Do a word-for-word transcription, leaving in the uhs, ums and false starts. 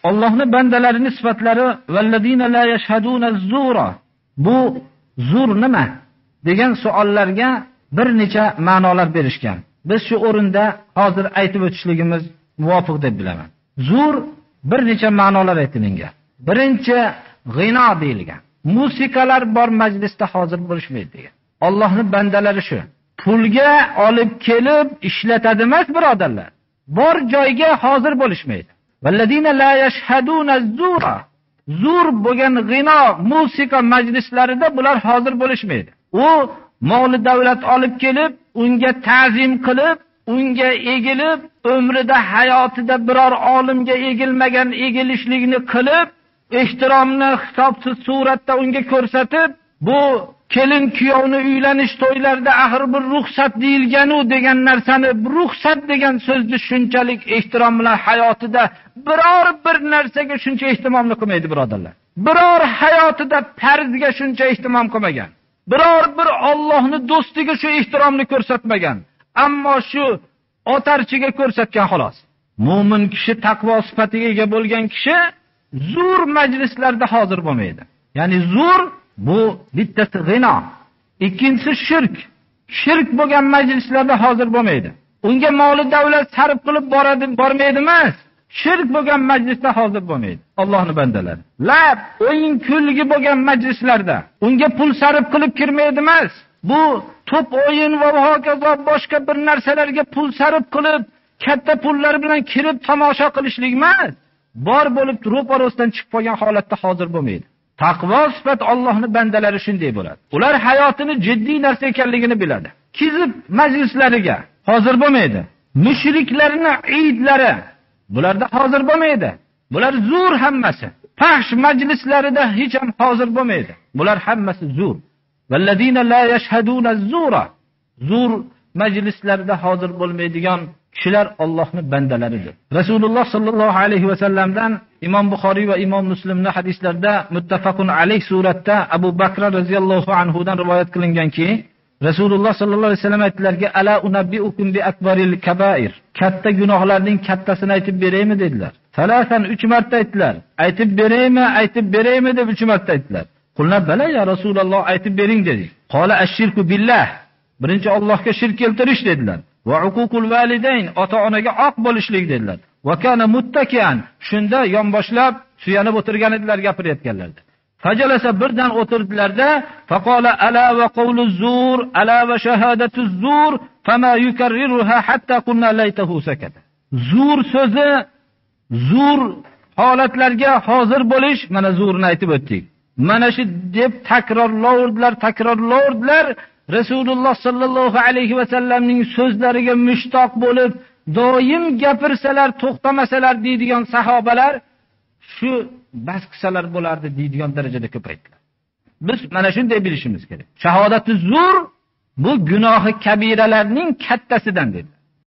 Allohni bandalarini sifatlari: «Vallazina la yashhaduna zura». Bu zur nima degan savollarga bir necha ma'nolar berishgan. Biz shu o'rinda hozir aytib o'tishligimiz muvofiq deb bilaman. Zur bir necha ma'nolar aytilingan. Birinchi, g'ino deyilgan. Musiqalar bor majlisda hozir bo'lishmaydi degan. Allohni bandalari shu. Pulga olib kelib ishlatadi emas, birodarlar. Bor joyga hozir bo'lishmaydi. Vallazina la yashhaduna zura. Zur bo'lgan g'ino, musiqa majlislarida bular hozir bo'lishmaydi. U moli davlat olib kelib, unga ta'zim qilib, unga egilib, umrida, hayotida biror olimga egilmagan egilishlikni qilib, ehtiromni hisobsiz suratda unga ko'rsatib, bu kelin kuyovni uylanish to'ylarida axir bir ruxsat deyilganu degan narsani, ruxsat degan so'zni shunchalik ehtirom bilan hayotida biror bir narsaga shuncha ehtimomni qilmaydi, birodarlar. Biror hayotida farzga shuncha ehtimom qilmagan. Biror bir Allohni do'stiga shu ehtiromni ko'rsatmagan. Ammo shu otarchiga ko'rsatgan, xolos. Mo'min kishi, taqvo sifatiga ega bo'lgan kishi zur majlislarda hozir bo'lmaydi. Ya'ni zur bu bittasi g'ino, ikkinchisi shirk. Shirk bo'lgan majlislarda hozir bo'lmaydi. Unga moli davlat sarf qilib boradi, bormaydi emas. Shirk bo'lgan majlisda hozir bo'lmaydi Allohni bandalari. Lab, o'yin kulgi bo'lgan majlislarda unga pul sarf qilib kirmaydi emas. Bu to'p o'yin va hokazo boshqa bir narsalarga pul sarf qilib, katta pullar bilan kirib tomosha qilishlik emas. Bor bo'lib, ro'parasidan chiqib qolgan holatda hozir bo'lmaydi. Taqvo sifat Allohni bandalari shunday bo'ladi. Ular hayotini jiddiy narsa ekanligini biladi. Kizib majlislariga hozir bo'lmaydi. Mushriklarni iydlari bularda hozir bo'lmaydi. Bular zur hammasi. Fahsh majlislarida hech ham hozir bo'lmaydi. Bular hammasi zur. Vallazina la yashhaduna zura. Zur majlislarda hozir bo'lmaydigan kishilar Allohni bandalaridir. Rasululloh sallallohu alayhi vasallamdan Imom Buxoriy va Imom Muslimni hadislarida muttafaqun alayh suratda Abu Bakr roziyallohu anhudan rivoyat qilinganki, Rasululloh sallallohu alayhi vasallam aytdilarki, "Ala unabbiukum bi akbaril kabair?" Katta gunohlarning kattasini aytib beraymi dedilar. Salasan, uch marta aytdilar. "Aytib beraymi, aytib beraymi?" deb uch marta aytdilar. "Qulna bala ya Rasululloh, aytib bering", dedik. "Qola ashshirku billah." "Birinchi Allohga shirk keltirish", dedilar. "Va uququl validayn", ota-onaga oq bo'lishlik, dedilar. "Va kana muttakian", shunda yonboshlab suyanib o'tirgan edilar gapirayotganlarda. Fajalasa, birdan o'tirdilarda, faqola: "Ala va qawlu zur, ala va shahadatu zur, fama yukarriruha hatta qulna laytahu sakata." Zur so'zi, zur holatlarga hozir bo'lish, mana, zurni aytib o'tdik. Mana shu deb takrorlaverdilar, takrorlaverdilar. Rasululloh sallallohu alayhi vasallamning so'zlariga mushtoq bo'lib, doim gapirsalar, to'xtamasalar deydigan sahobalar shu bas qilsalar bo'lardi deydigan darajada ko'paydilar. Biz mana shunday bilishimiz kerak. Shahodati zur, bu gunohi kabiralarning kattasidan dedi.